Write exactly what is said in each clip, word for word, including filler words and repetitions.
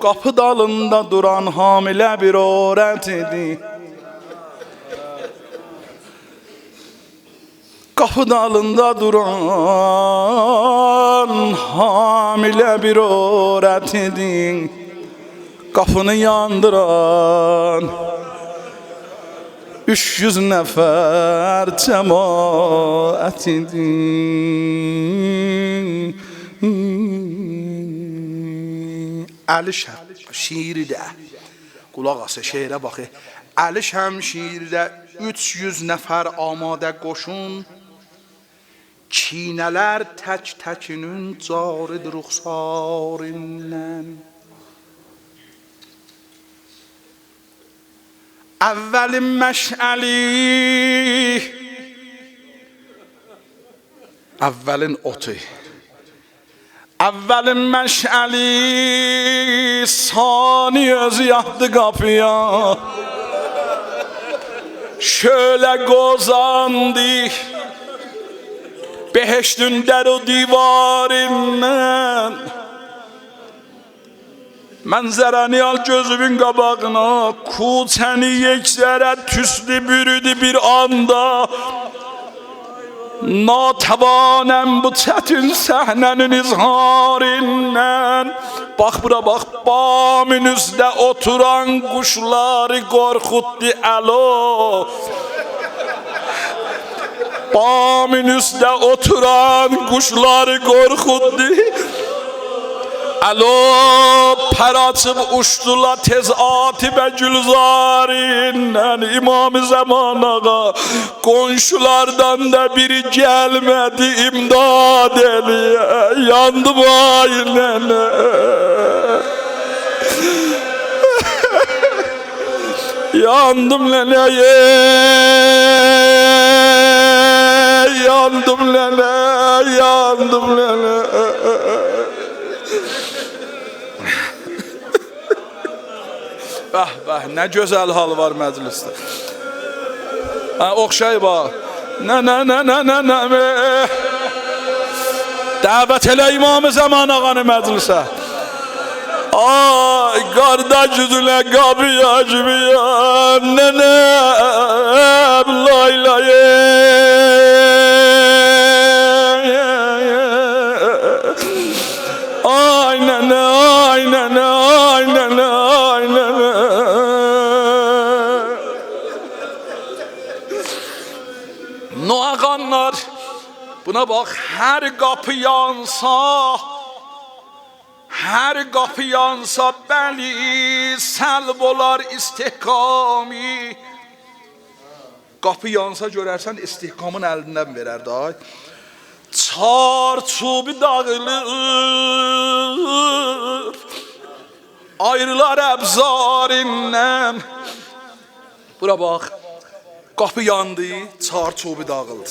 قاپی دالیندا دوران حامله بیر عؤورت ایدی. قاپی دالیندا دوران حامله بیر عؤورت ایدی. قاپینی یاندیران اوچ یوز نفر جماعت ایدی. علی شم-، شیریده. قولاق آس، شعره باخ. علی شمشیرده اوچ یوز نفر آماده قوشون، کینه‌لر تک‌تکینین جاریدی رخساریندان. اولین مشعلی، اولین اوتو، اولین مشعلی ثانی اؤزو یاخدی قاپییا. شعله قوزاندی بهشتین در و دیواریندان. منظره‌نی آل گؤزووون قاباغینا، کوچه‌نی یکسره توستو بورودو بیر آندا. ناتوانم بو چتین صحنه‌نین اظهاریندان. باخ بورا، باخ، بامین اوسته اوتوران قوشلاری قورخوتدو، الو. بامین اوسته اوتوران قوشلاری قورخوتدو، الو، پر آچیب اوچدولار تئز عاطفه گلزاریندان. امام زمان آقا، قونشولاردان دا بیری گلمه‌دی امداد ائله‌یه. یاندیم آی ننه. یاندیم ننه، یاندیم ننه، یاندیم ننه. به، به، نه گؤزل حال وار مجلسده. هه، اوخشاییب ها. ننه، ننه، ننه، ننه. دعوت ائله امام زمان آقانی مجلسه. آی، قارداش اوزونه قاپی آچمایان، ننه، لای لای. آی ننه، آی ننه، آی ننه، آی ننه. نوحه‌خوانلار، بونا باخ، هر قاپی یانسا، هر قاپی یانسا، بلی، سلب اولار استحکامی. قاپی یانسا گؤررسن، استحکامین الیندن وئرر دا. چارچوبو داغیلیر، آیریلار ابزاریندن. بورا باخ، قاپی یاندی، چارچوبو داغیلدی.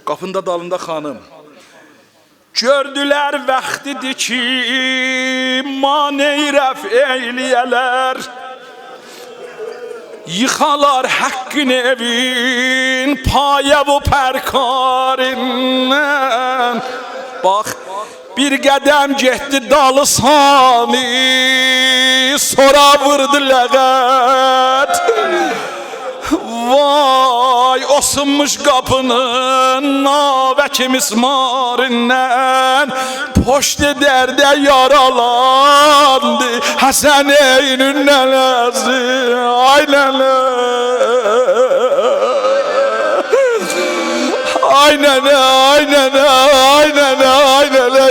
قاپینین دا دالیندا خانیم. گؤردولر واختیدیر کی، مانع رفع ائیله‌یه‌لر، ییخالار حقین ائوین پایه و پرکاریندان. باخ، بیر قدم گئتدی دالی ثانی، سونرا ووردو لغت. وای، او سینمیش قاپینین ناوک مسماریندان، پشت درده یارالاندی حسنینین ننه‌سی. آی ننه. آی ننه، آی ننه، آی ننه، آی ننه.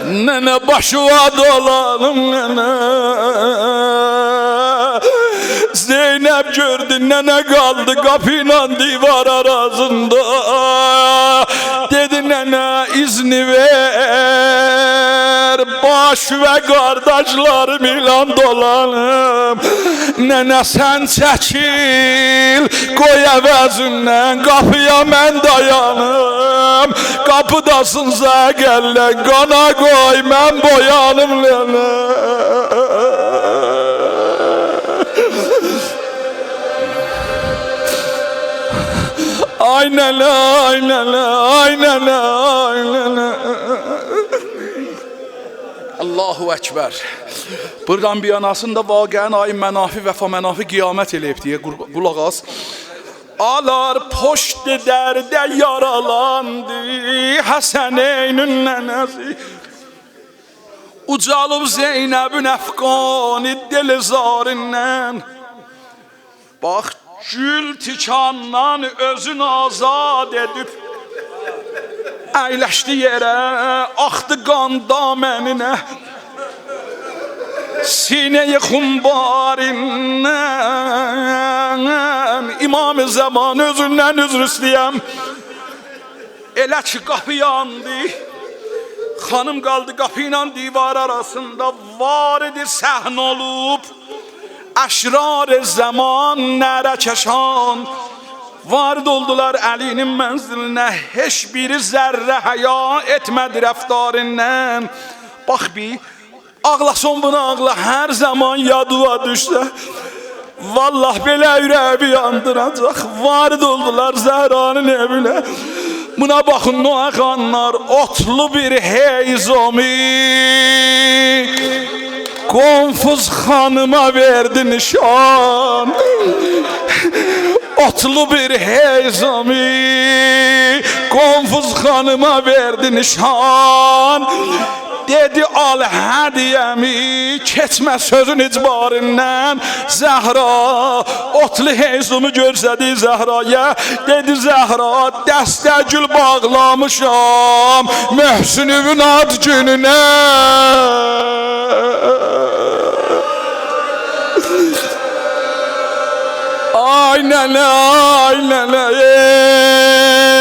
ننه، باشیوا دولانیم، ننه. زینب گؤردو، ننه قالدی قاپی ایله دیوار آراسیندا. دئدی: «ننه، اذن وئر، باش و قارداشلاریم ایله دولانیم.» «ننه، سن چکیل، قوی عوضیندن قاپییا من دایانیم. قاپیداسینسا اقلاً قانا قوی من بویانیم، ننه.» آی ننه، آی ننه، آی آی ننه، آی ننه. الله اکبر. بورادان بیر یاناسیندا واقعاً آقای منافی، وفا منافی قیامت ائله‌ییب دئیه، قور-، قولاق آس. آلار پشت درده یارالاندی حسنینین ننه‌سی. اوجالیب زینبین افغانی دل زاریندن. باخ، گول تیکاندان اؤزون آزاد ائدیب، اَیلشدی یئره، آخدی قان دامنینه. سینه‌ی خونباریندن امام زمان، اؤزوندن عذر ایسته‌یم. ائله کی قاپی یاندی، خانیم قالدی قاپی ایله دیوار آراسیندا. وارد صحن اولوب اشرار زمان، نعره‌کشان وارد اولدولار علی‌نین منزلینه. هئچ بیری ذره حیا ائتمه‌دی رفتاریندان. باخ بیر، آغلاسان بونا آغلا، هر زمان یادیوا دوشسه. والله بئله اوره‌ییمی یاندیراجاق. وارد اولدولار زهرانین ائوینه. بونا باخین، نوحه‌خوانلار، اوتلو بیر هیزمی قنفذ خانیما وئردی نشان. اوتلو بیر هیزمی قنفذ خانیما وئردی نشان. دئدی: «آل هدیه‌می، کئچمه سؤزون اجباریندان.» زهرا اوتلو هیزمی گؤرسدی زهرایا. دئدی: «زهرا، دسته گول باغلامیشام محسنیوین آد گونونه.» آی ننه، آی ننه، ای.